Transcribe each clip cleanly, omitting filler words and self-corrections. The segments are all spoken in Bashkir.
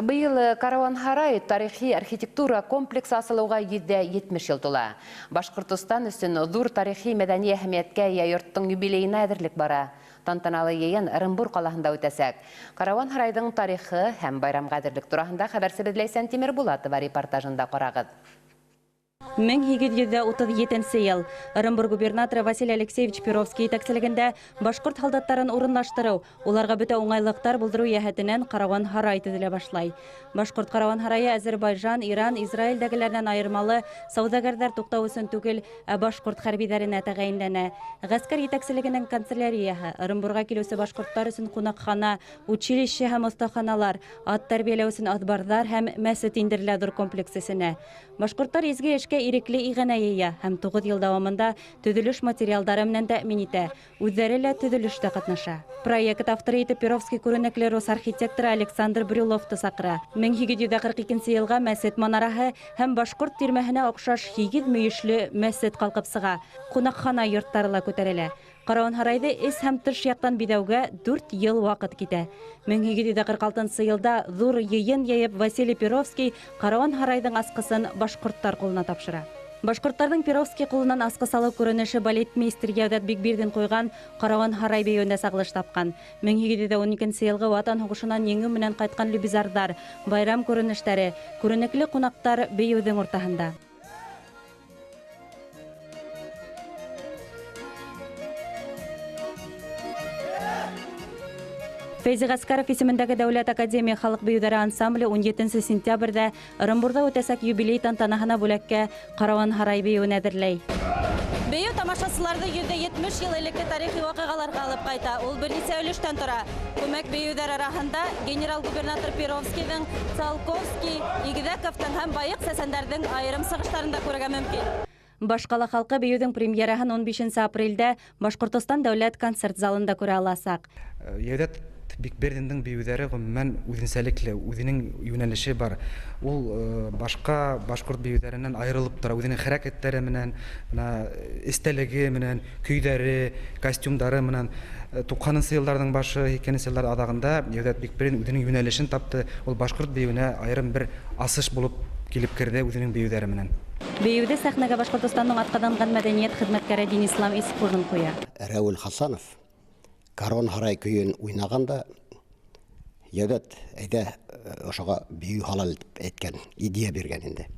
Быйыл Караван-Һарай тарихи архитектура комплексы асылыуға 170 йыл тула. Башҡортостан өсөн ҙур тарихи мәҙәни әһәмиәткә эйә йорттоң юбилейына әҙерлек бара. Тантаналы йыйын Ырымбур ҡалаһында үтәсәк. Караван-Һарайҙың тарихы һәм байрамға әҙерлек тураһында хәбәрсебеҙ Ләйсән Тимербулатова репортажында ҡарағыҙ. 1837 йыл Ырымбур губернаторы Василий Алексеевич Перовский етәкселегендә башҡорт һалдаттарын урынлаштырыу, уларға бөтә уңайлыҡтар булдырыу йәһәтенән Караван-Һарай төҙөлә башлай. Башҡорт Караван-Һарайы Азербайжан, Иран, Израилдәгеләренән айырмалы сауҙагәрҙәр туҡтау өсөн түгел, ә башҡорт хәрбиҙәренә тәғәйенләнә. Ғәскәр етәкселегенең канцелярияһы, Ырымбурға килеүсе башҡорттар өсөн ҡунаҡхана, училище һәм оҫтаханалар, ат тәрбиәләү өсөн аҙбарҙар һәм мәсет индерелә ҙур комплекс эсенә. Башҡорттар изге эшкә ирекле иғәнә йыя һәм 9 йыл дауамында төҙөлөш материалдары менән тәьмин итә. Үҙҙәре лә төҙөлөштә ҡатнаша. Проект авторы итеп Перовский күренекле рус архитекторы Александр Брюловты саҡыра. 1842 йылға мәсет манараһы һәм башҡорт тирмәһенә оҡшаш 8 мөйөшлө мәсет ҡалҡып сыға. Ҡунаҡхана йорттары ла күтәрелә. Караван-Һарайҙы эс һәм тыш яҡтан биҙәүгә 4 йыл ваҡыт китә. 1846 йылда ҙур йыйын йыйып Василий Перовский Караван-Һарайҙың асҡысын башҡорттар ҡулына тапшыра. Башҡорттарҙың Перовский ҡулынан асҡыс алыу күренеше балетмейстер Йәүҙәт Бикбирҙин ҡуйған Караван-Һарай бейеүендә сағылыш тапҡан. 1812 йылғы Ватан һуғышынан еңеү менән ҡайтҡан любизарҙар, байрам күренештәре, күренекле ҡунаҡтар бейеүҙең уртаһында. Фәйзи Ғәскәров исемендәге Дәүләт академия халыҡ бейеүҙәре ансамбле 17 сентябрҙә Ырымбурҙа үтәсәк юбилей тантанаһына бүләккә Караван-Һарай бейеүен әҙерләй. Бейеү тамашасыларҙы 170 йыл элекке тарихи ваҡиғаларға алып ҡайта. Ул бер нисә өлөштән тора. Күмәк бейеүҙәр араһында генерал-губернатор Перовскийҙың, Циолковский, Игеҙәковтың һәм байыҡ сәсәндәрҙең айырым сығыштарын да күрергә мөмкин. Башҡала халҡы бейеүҙең премьераһын 15 апрелдә Башҡортостан дәүләт концерт залында күрә аласаҡ. Йәүҙәт Бикберҙиндең бейеүҙәре ғөмүмән үҙенсәлекле, үҙенең йүнәлеше бар. Ул башҡа башҡорт бейеүҙәренән айырылып тора, үҙенең хәрәкәттәре менән, бына эстәлеге менән, көйҙәре, костюмдары менән. 90-нсы йылдарҙың башы, 80-нсе йылдар аҙағында Йәүҙәт Бикберҙин үҙенең йүнәлешен тапты. Ул башҡорт бейеүенә айырым бер асыш булып килеп керҙе үҙенең бейеүҙәре менән. Бейеүҙе сәхнәгә Башҡортостандың атҡаҙанған мәҙәниәт хеҙмәткәре Динислам Исҡужин ҡуя. Рәүел Хасанов Караван-Һарай көйөн уйнағанда Йәүҙәт әйҙә ошоға бейеү һалал тип әйткән, идея биргән инде.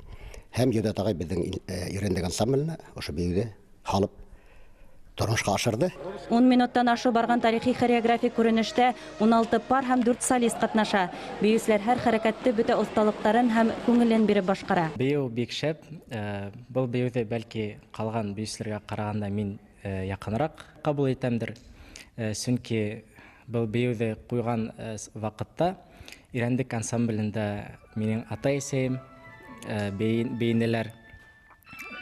Һәм Йәүҙәт ағай беҙҙең Ирәндек ансамбленә ошо бейеүҙе һалып тормошҡа ашырҙы. 10 минуттан ашыу барған тарихи хореографик күренештә 16 пар һәм 4 солист ҡатнаша. Бейеүселәр һәр хәрәкәтте бөтә оҫталыҡтарын һәм күңелен биреп башҡара. Бейеү бик шәп. Был бейеүҙе бәлки ҡалған бейеүселәргә ҡарағанда мин яҡыныраҡ ҡабул итәмдер. Сөнки был бейеүҙе ҡуйған ваҡытта Ирәндек ансамблендә минең атай-әсәйем бейенеләр.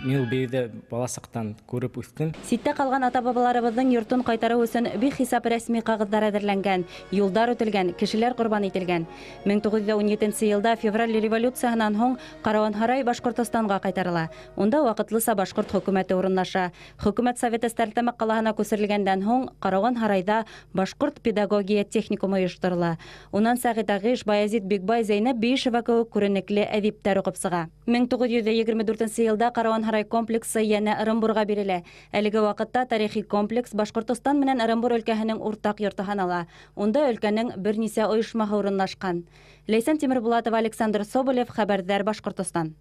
Мин ул бейеүҙе бала саҡтан күреп үҫтем. Ситтә ҡалған ата-бабаларыбыҙҙың йортон ҡайтарыу өсөн бихисап рәсми ҡағыҙҙар әҙерләнгән, юлдар үтелгән, кешеләр ҡорбан ителгән. 1917 йылда февраль революцияһынан һуң Караван-Һарай Башҡортостанға ҡайтарыла. Унда ваҡытлыса башҡорт хөкүмәте урынлаша. Хөкүмәт советы Стәрлетамаҡ ҡалаһына күсерелгәндән һуң Караван-Һарайҙа башҡорт педагогия техникумы ойошторола. Унан Сәғит Ағиш, Баязит Бикбай, Зәйнәп Биишева кеүек күренекле әҙиптәр уҡып сыға. 1924 йылда Караван-Һарай комплексы йәнә Ырымбурға бирелә. Әлеге ваҡытта тарихи комплекс Башҡортостан менән Ырымбур өлкәһенең уртаҡ йорто һанала. Унда өлкәнең бер нисә ойошмаһы урынлашҡан. Ләйсән Тимербулатова, Александр Соболев, Хәбәрҙәр, Башҡортостан.